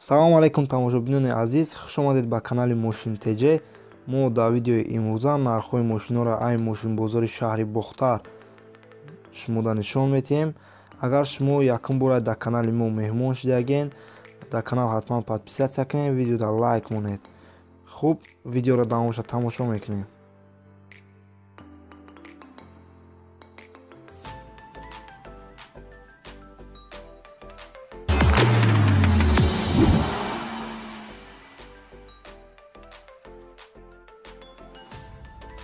Салом алейкум тамошобинони азиз, хуш омадед ба канали Мошин ТЖ. Мо дар видеои имрӯза нархҳои мошинҳоро ай мошинбозори шаҳри Бохтар шумода нишон метиҳем. Агар шумо якум бора дар канали мо меҳмон шидаген, дар канал ҳатман подписаться кунед, видеода лайк монед. Хуб, видеоро давомша тамошо мекунем.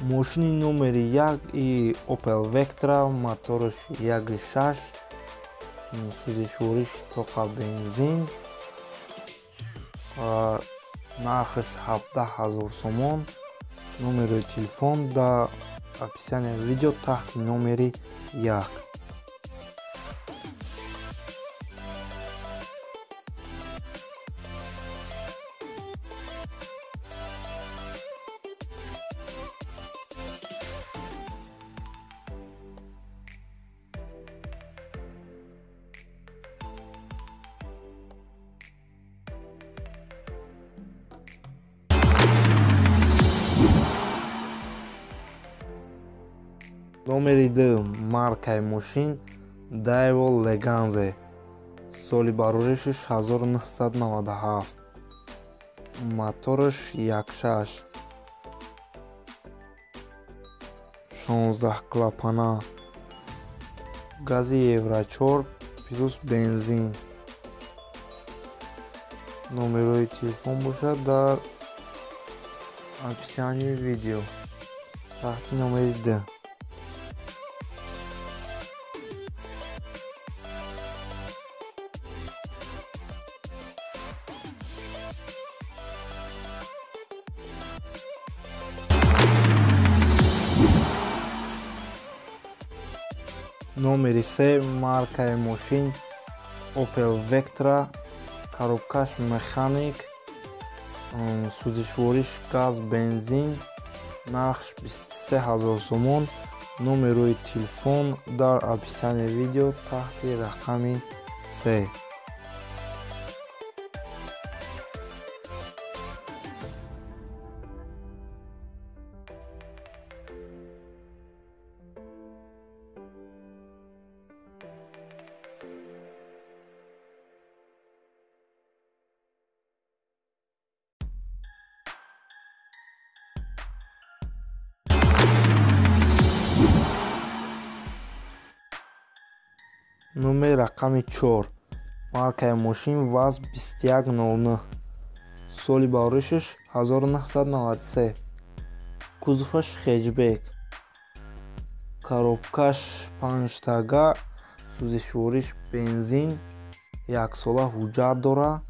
Мошини номери 1 и Opel Vectra, мотораш 1.6, сӯзишвориш тоқа бензин, нархаш 17 000 сомон. Номери телефон дар описании видео таҳти номери 1. Номери 2 маркаи мошин Daewoo Leganze, соли бароришаш 1997, мотораш 1.6, 16 клапана, гази Евро 4 плюс бензин. Номерои телефон бошад дар описании видео таҳти номери 2. Номери 3 маркаи мошин Opel Vectra, коробкаш механик, сӯзишвориш газ бензин, нархш 23 000 сомон. Номерои телефон дар описании видео таҳти рақами 3. Номери рақами 4 маркаи мошин ВАЗ 2109, соли бароришаш 1993, кузоваш хеҷбек, коробкаш 5тага, сӯзишвориш бензин, яксола ҳуҷҷат дорад,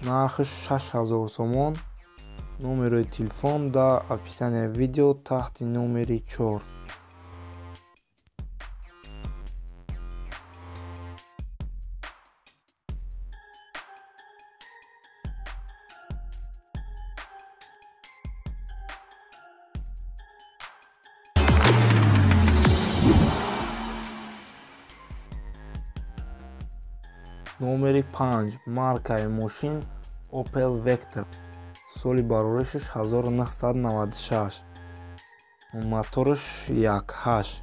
нархаш 6000 сомон. Номерои телефон дар описании видео таҳти номери 4. Номери 5 маркаи мошин Opel Vectra, соли бароришаш 1996, мотораш 1.8,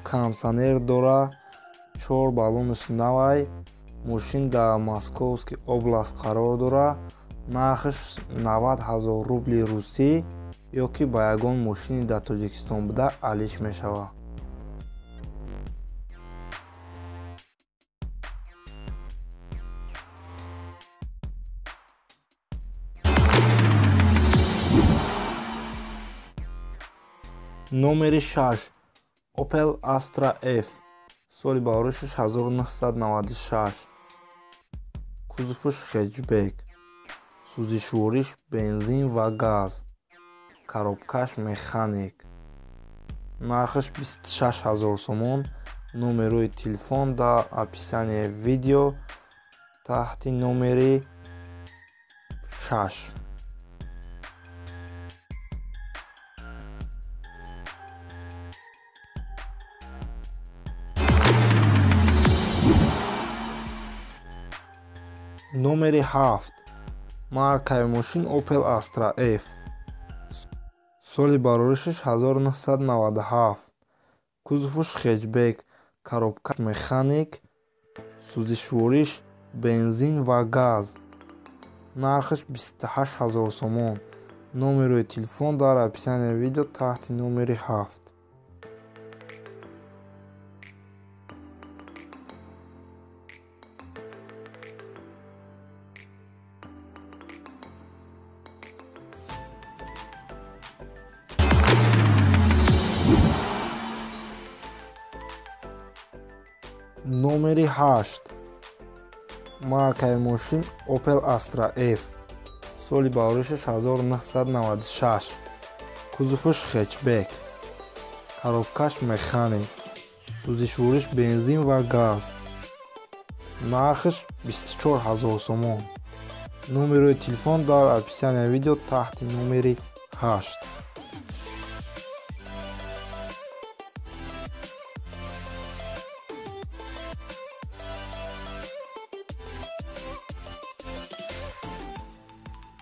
кондитсионер дорад, 4 баллонаш навай, мошин дар Московский област қарор дорад, нархаш 90 000 рубли русӣ ё ки ба ягон мошини дар Тоҷикистон буда алиш мешавад. Номери 6 Opel Astra F, соли бароришаш 1996, кузоваш хеҷбек, сӯзишвориш бензин ва газ, коробкаш механик, нархаш 26 000 сомон. Номерои телефон дар описании видео таҳти номери 6. Номери 7 Маркаи мошин Opel Astra F. Соли бароришаш 1997. Кузоваш хетчбек, коробка механик, сӯзишвориш бензин ва газ. Нархаш 28 000 сомон. Номерои телефон дар описанияи видео таҳти номери 7. Номери 8. Маркаи мошин Opel Astra F. Соли бароришаш 1996. Кузоваш хетчбек, коробкаш механик, сӯзишвориш бензин ва газ. Нархаш 24 000 сомон. Номерои телефон дар описанияи видео таҳти номери 8.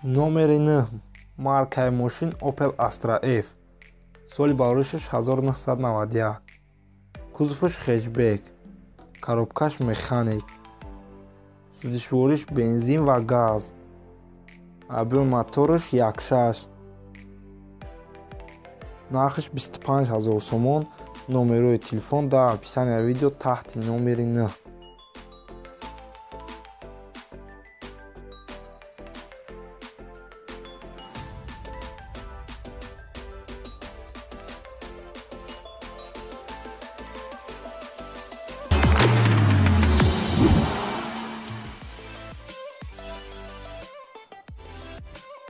Номери 9. Маркаи мошин Opel Astra F. Соли бароришаш 1991. Кузоваш хетчбек, коробкаш механик, сӯзишвориш бензин ва газ. Объёми мотораш 1.6. Нархаш 25 000 сомон. Номерои телефон дар описанияи видео таҳти номери 9.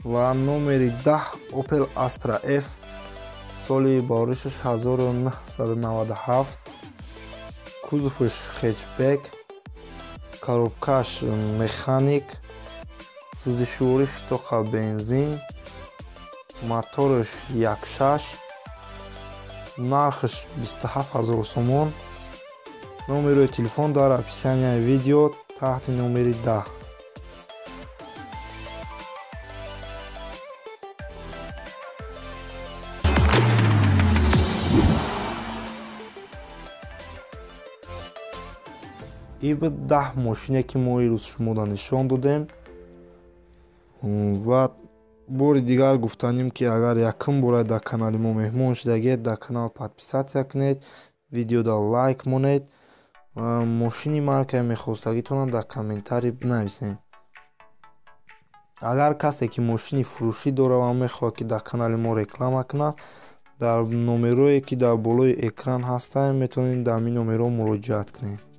Ва номери 10 Opel Astra F. Соли бароришаш 1997. Кузоваш хетчбек, коробкаш механик, сӯзишвориш тоқа бензин, мотораш 1.6. Нархаш 27 000 сомон. Номерои телефон дар описанияи видео таҳти номери 10. Ин буд 10 мошине ки мо ирӯз шумода нишон додем. Ва бори дигар гуфтанем ки агар якум бора дар канали мо меҳмон шудагед, дар канал подписатсия кунед, видеода лайк монед ва мошини маркаи мехостагитонро дар комментарий бинависед. Агар касе ки мошини фурӯшӣ дорад ва мехоҳад ки дар канали мо реклама кунад, дар номерое ки дар болои экран ҳастанд, метавонед дар ин номерҳо муроҷиат кунед.